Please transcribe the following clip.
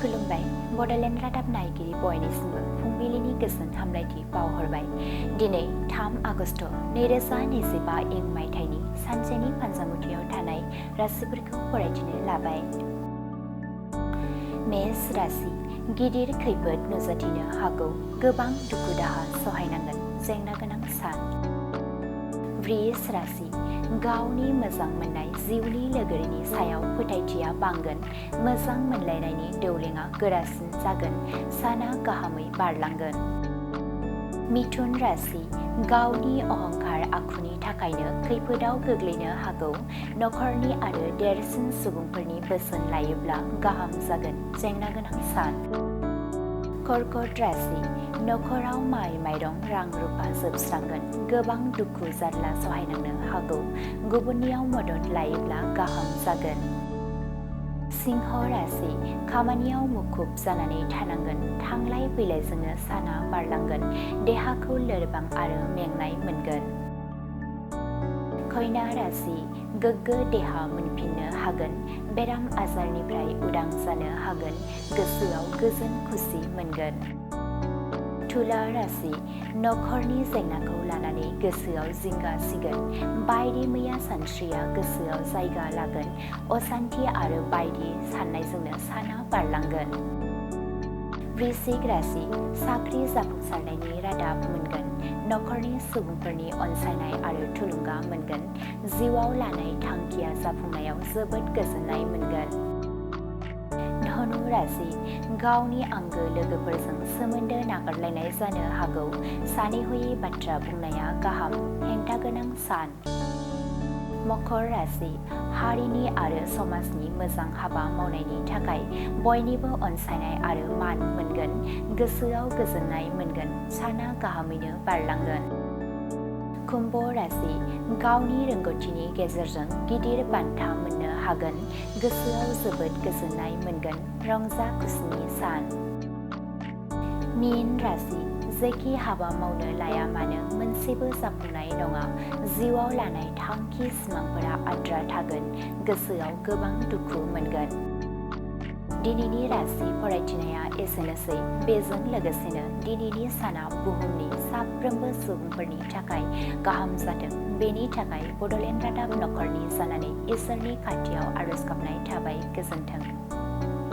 खुलुमबाय बड'लेण्ड रादाब नायगिरि बयनिसिमबो फुंबिलिनि गोजोन हामलायथि बावहरबाय। दिनै 3 आगस्ट 2025 इं मायथाइनि सानसेनि फानजामुथियाव थानाय राशिफोरखौ फरायथिनो लाबाय। मेष राशि गिदिर खैफोद नुजाथिनो हागौ, गोबां दुखु दाहा सहायनांगोन, जेंना गोनां सान। वृष राशि गावनि मोजां मोननाय जिउनि लोगोरिनि सायाव फोथायथिया बांगोन, मोजां मोनलायनायनि दौलेङा गोरासिन जागोन, साना गाहामै बारलांगोन। मिथुन राशि गावनि अहंकार आखुनि थाखायनो खैफोदाव गोग्लैनो हागौ, नखरनि आरो देरसिन सुबुंफोरनि बोसोन लायोब्ला गाहाम जागोन, जेंना गोनां सान। कर्कट राशि नखराव माइ माइरं रां रुफा जोबस्रांगोन, गोबां दुखु जारला सहायनांनो हागौ, गुबुननियाव मदद लायोब्ला गाहाम जागोन। सिंह राशि खामानियाव मुखुब जानानै थानांगोन, थांलाय फैलायजोंनो साना बारलांगोन, देहाखौ लोरबां आरो मेंनाय मोनगोन। कन्या राशि गोग्गो देहा मोनफिननो हागोन, बेराम आजारनिफ्राय उदां जानो हागोन, गोसोआव गोजोन खुसि मोनगोन। तुला राशि नखरनि जेंनाखौ लानानै गोसोआव जिंगा सिगोन, बायदि मैया सानस्रिया गोसोआव जायगा लागोन, असान्थि आरो बायदि साननायजोंनो साना बारलांगोन। वृश्चिक राशि साख्रि जाफुंसारनायनि रादाब मोनगोन, नखरनि सुबुंफोरनि अनसायनाय आरो थुलुंगा मोनगोन, जिउआव लानाय थांखिया जाफुंनायाव जोबोद गोजोननाय मोनगोन। धनु राशि गावनि आंगो लोगोफोरजों सोमोन्दो नागारलायनाय जानो हागौ, सानै बाथ्रा बुंनाया गाहाम, हेंथा गोनां सान। मकर राशि हारिनि आरो समाजनि मोजां हाबा मावनायनि थाखाय बयनिबो अनसायनाय आरो मान मोनगोन, गोसोआव गोजोननाय मोनगोन, साना गाहामैनो बारलांगोन। कुम्भ राशि गावनि रोंगौथिनि गेजेरजों गिदिर बान्था मोननो हागोन, गोसोआव जोबोद गोजोननाय मोनगोन, रंजा खुसिनि सान। मीन राशि जेखि हाबा मावनो लाया मानो मोनसेबो जाफुंनाय नङा, जिउआव लानाय थांखि सिमांफोरा आद्रा थागोन, गोसोआव गोबां दुखु मोनगोन। दिनैनि राशि फरायथिनाया एसेनोसै, बेजों लोगोसेनो दिनैनि साना बुहुमनि साफ्रोमबो सुबुंफोरनि थाखाय गाहाम जाथों, बेनि थाखाय बड'लेण्ड रादाब नखरनि जानानै इसोरनि खाथियाव आरज गाबनाय थाबाय। गोजोन्थों।